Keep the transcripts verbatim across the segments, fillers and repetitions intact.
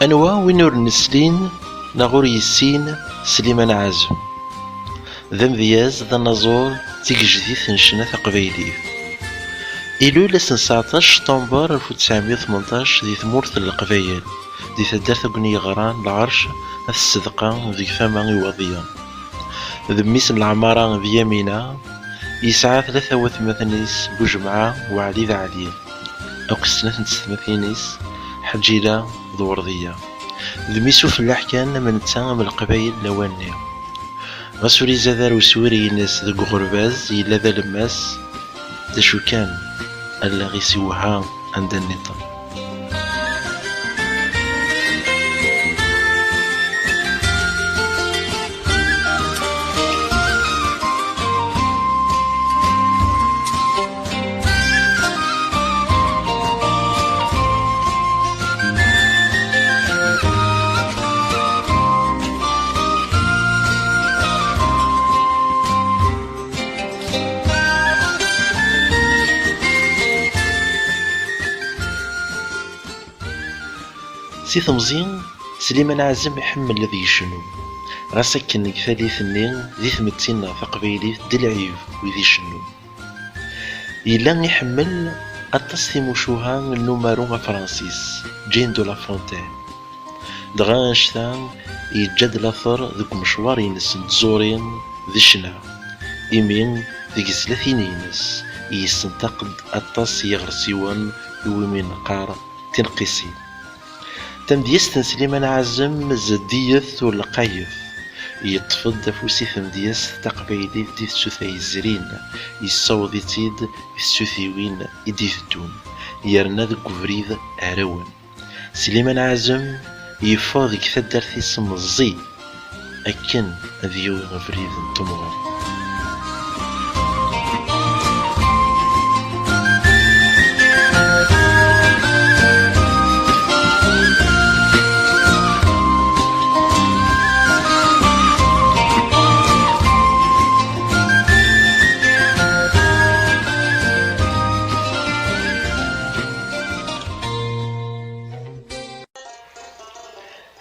Anwa win ur neslin neɣ ur yessin Sliman Ɛazem? D amedyaz, d anaẓur, d tigejdit n ccna taqbaylit. Ilul ass n tseɛṭac cṭember alef u tesɛemya u tmenṭac di tmurt n Leqbayel, di taddart akken yeɣran Lɛerc At Ssedqa deg tama Iwaḍiyen. D mmi-s n leɛmara d Yamina, yesɛa tlata watmaten-is, Bujemɛa, Weɛli d Ɛli, akked snat n tsetmatin-is, Ḥaǧila d Werdiya. D mmi-s ufellaḥ kan am netta am Leqbayel lawan-nni. Ɣas ur izad ara uswir-ines deg uɣerbaz, yella d alemmas, d acu kan, allaɣ-is iwehha anda nniḍen. Si temẓi, Sliman Ɛazem iḥemmel ad yecnu. Ɣas akken deg tallit-nni, di tmetti-nneɣ taqbaylit, d lɛib wid icennun. Yella iḥemmel aṭas timucuha n umaru afransis, Jane de La Fontaine. Dɣa annect-a yeǧǧa-d later deg umecwar-ines n tẓuri d ccna, imi deg tezlatin-ines yessenṭaq-d aṭas n yiɣersiwen iwumi neqqar tineqqisin. Tamedyazt n Sliman Ɛazem zeddiyet ur lqayet. Yeṭṭef-d afus i tmedyazt taqbaylit di tsuta yezrin, yessaweḍ-itt-id i tsutiwin i d-iteddun, yerna deg ubrid hrawen. Sliman Ɛazem yeffeɣ deg taddart-is meẓẓi akken ad yawi abrid n temɣer.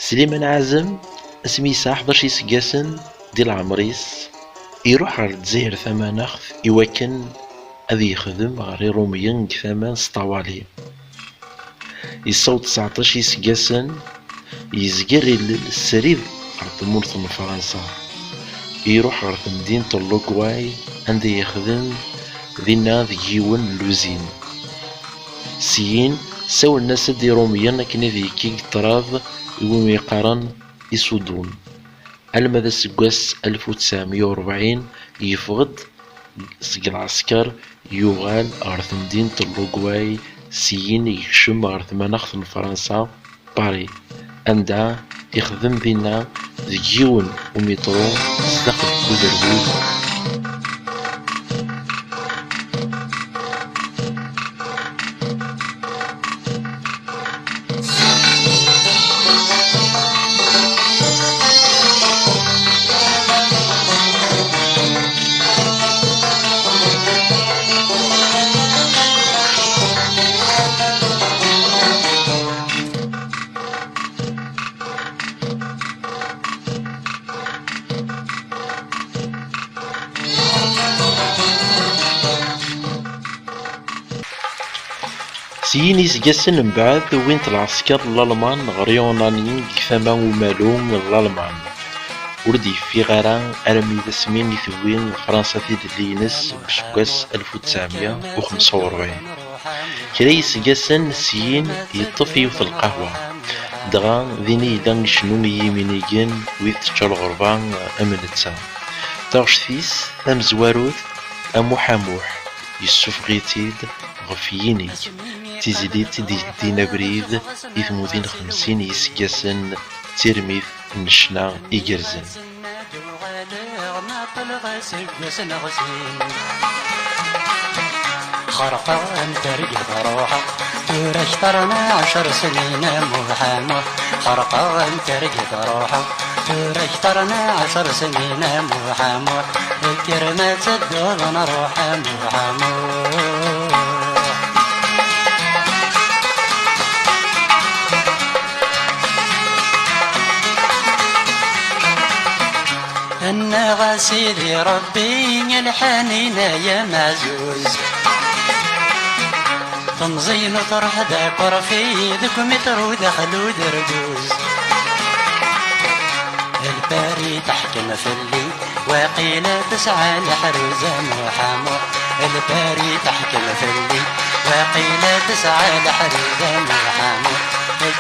Sliman Ɛazem, asmi yesɛa ḥdac iseggasen di leɛmer-is, iruḥ ɣer Lezzayer Tamaneɣt i wakken ad yexdem ɣer Iṛumyen deg tama n Sṭawali. Yessaweḍ tseɛṭac iseggasen, yezger ilel srid ɣer tmurt n Fransa. Iruḥ ɣer temdint n Lugway, anda yexdem dinna deg yiwen n luzin. Syin, sawlen-as-d Iṛumyen akken ad yekki deg ṭṭrad iwumi qqaren Isudun. Alma d aseggas alef u tesɛemya u rebɛin, yeffeɣ-d seg lɛesker, yuɣal ɣer temdint n Lugway, syin yekcem ɣer tmaneɣt n Fransa, Paris, anda ixdem dinna deg yiwen umitṛu sdaxel n uderbuz. Sin iseggasen mbeɛd, wwin-t lɛesker n Lalman ɣer Yunani deg tama umalu n Lalman. Ur d-yeffiɣ ara armi d asmi i tewwi Fransa tilelli-ines deg useggas alef u tesɛemya u xemsa u rebɛin. Kra yiseggasen syin, yeṭṭef yiwet n lqahwa. Dɣa din i yella icennu i yiminigen wid tečča lɣerba am netta. Taɣect-is tamezwarut, Amuḥ Amuḥ, yessufeɣ-itt-id ɣef yinig, d tizlit i d-yeldin abrid i tmudi n xemsin yiseggasen d tirmit n ccna igerrzen. Xerqeɣ am targit ruḥeɣ, tura kter n ɛecr snin, a Muḥ, a Muḥ. Xerqeɣ am targit ruḥeɣ, tura kter n ɛecr snin, a Muḥ, a Muḥ. Kker ma tedduḍ nruḥ, a Muḥ, a Muḥ. Nniɣ a Sidi Ṛebbi, a lḥanin ay ameɛzuz. Temẓi n uṭerḥ d akeṛfi, deg umiṭru daxel uderbuz. Lpari teḥkem fell-i, waqila tesɛa leḥruz a Muḥ a Muḥ. Lpari teḥkem fell-i, waqila tesɛa leḥruz a Muḥ a Muḥ.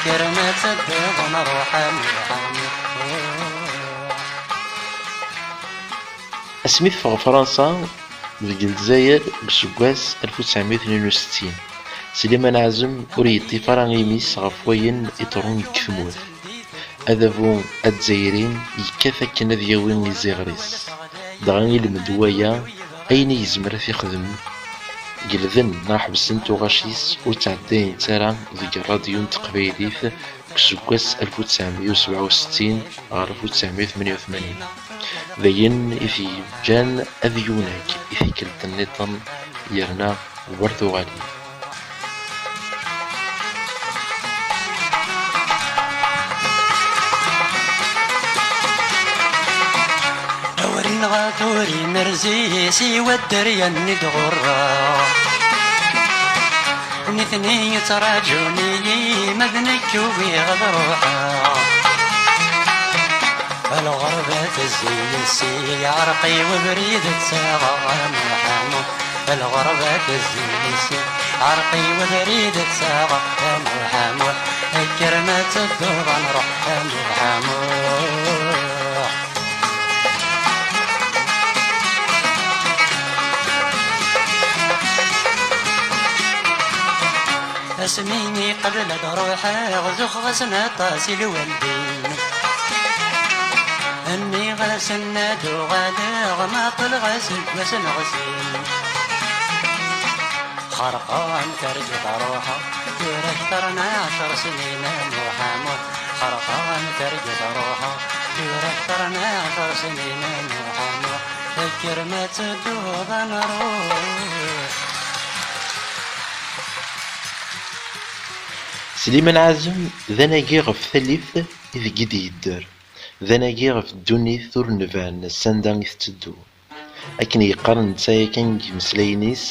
Kker ma tedduḍ nruḥ a Muḥ a Muḥ. Asmi teffeɣ Fransa deg Lezzayer deg useggas alef u tesɛemya u tnin u settin, Sliman Ɛazem ur yeṭṭif ara imi-s ɣef wayen iḍerrun deg tmurt. Adabu azzayri yekkat akken ad yawi iziɣer-is. Dɣa ilmed waya ayen i yezmer ad t-ixdem. Gelden neɣ ḥebsen tuɣac-is ur ttɛeddayent ara deg ṛṛadyu n teqbaylit deg useggas alef u tesɛemya u sebɛa u settin ɣer alef u tesɛemya u tmenya u tmanyin. D ayen i t-yeǧǧan ad yunag i tikkelt nniḍen yerna war tuɣalin. Awrin ɣer turin rzi siwa dderya-nni d-ɣurreɣ. Nitni yettraǧun-iyi ma d nekk ugiɣ ad ruḥeɣ. Lɣerba tezzi yes-i, yeɛreq-i webrid ttaɣeɣ a Muḥ a Muḥ. Lɣerba tezzi yes-i, yeɛreq-i webrid ttaɣeɣ a Muḥ a Muḥ. Kker ma tedduḍ ad nruḥ a Muḥ a Muḥ. Asmi i qbel ad ruḥeɣ, zuxeɣ-asen aṭas i lwaldin. Nniɣ-asen ad uɣaleɣ, ma ṭṭleɣ aseggas neɣ sin. Xerqeɣ am targit ruḥeɣ, tura akter n ɛecr snin a Muḥ a Muḥ. Xerqeɣ am targit ruḥeɣ, tura akter n ɛecr snin a Muḥ a Muḥ. Kker ma tedduḍ ad nruḥ. Sliman Ɛazem d anagi ɣef tallit ideg i d-yedder, d anagi ɣef ddunit ur nban s anda i tetteddu. Akken yeqqar netta yakan deg yimeslayen-is,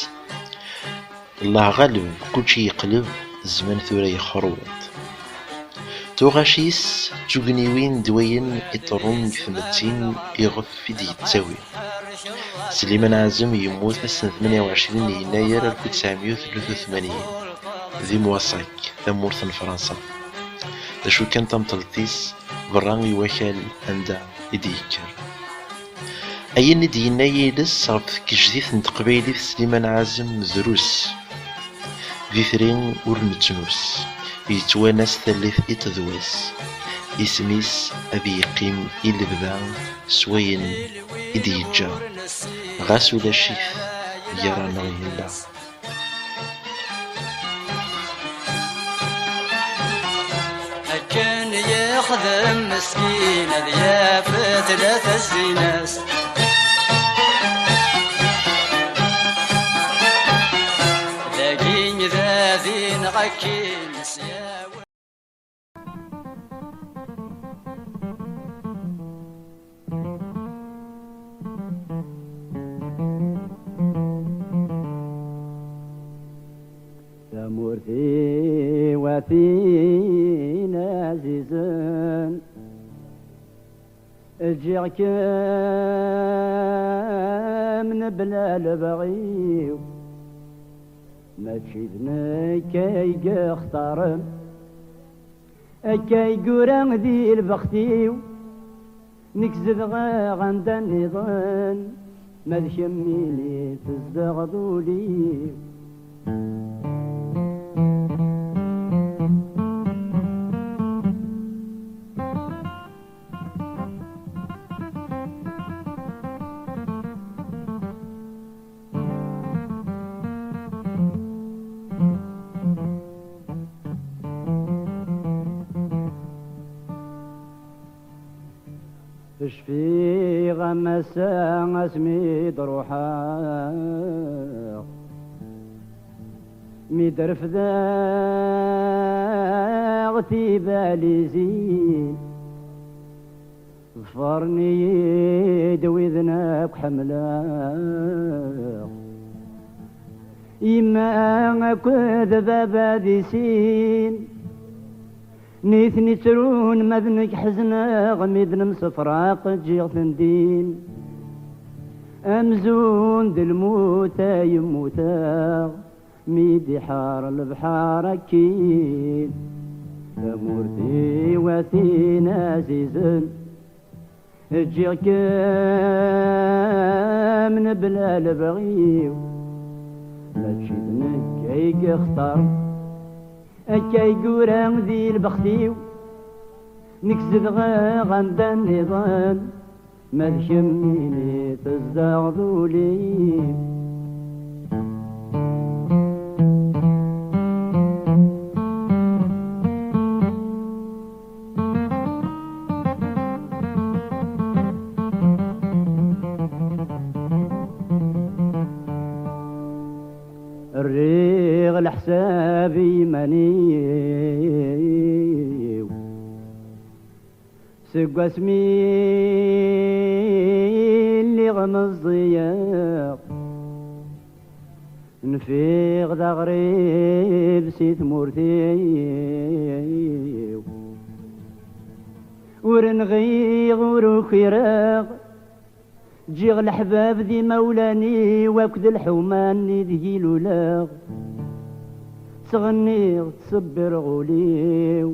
Allah ɣaleb, kulci yeqleb, zzman tura yexruweḍ. Tuɣac-is d tugniwin d wayen iṭerrun deg tmetti iɣef i d-yettawi. Sliman Ɛazem yemmut ass n tmenya u ɛecrin n yennayer alef u tesɛemya u tlatin u tmanyin, di Moissac, tamurt n Fransa. D acu kan, tamṭelt-is berra i wakal anda i d-yekker. Ayen i d-yenna yiles ɣef tgejdit n teqbaylit Sliman Ɛazem drus. D itri ur nettnus, yettwanas tallit iṭ d wass. Isem-is ad yeqqim i lebda s wayen i d-yeǧǧa, ɣas ulac-it gar-aneɣ yella. Akken yexdem meskin ad yaf tlata zzin-as. Dagi d adin ɣakin syaw. Tamurt-iw a tin ɛzizen, ǧǧiɣ-kem mebla lebɣi-w, mačči d nekk ay yextaren. Akka i yura di lbext-iw, nekk zedɣeɣ anda nniḍen, ma d kemmini tzedɣeḍ ul-iw. Cfiɣ am ass-a asmi d-ruḥeɣ, mi d-refdeɣ tibalizin. Ḍefren-iyi-d widen akk ḥemmleɣ, yemma akked baba di sin. Nitni ttrun ma d nekk ḥezneɣ, mi d-nemsefraq ǧǧiɣ-ten din. Amzun d lmut ay mmuteɣ, mi d-iḥar lebḥer akkin. Tamurt-iw a tin azizen, ǧǧiɣ-kem mebla lebɣi-w. Mačči d nekk ay yextar, akka i yura di lbext-iw. Nekk zedɣeɣ anda nniḍen, ma d kemmini tezdeɣ d ul-iw. Rriɣ leḥsab i yiman-iw. Seg wasmi lliɣ meẓẓiyeɣ, nfiɣ d aɣrib si tmurt-iw. Ur nɣiɣ, ur ukireɣ, ǧǧiɣ leḥbab d imawlan-iw akked lḥuma-nni deg i luleɣ. Ttɣenniɣ, ttṣebbireɣ ul-iw,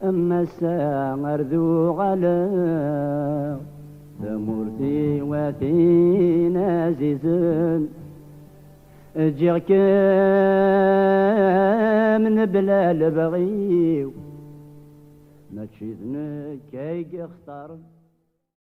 am ass-a ar d uɣaleɣ. Tamurt-iw a tin azizen, ǧǧiɣ-kem mebla lebɣi-w. Mačči d nekk ay yextaren.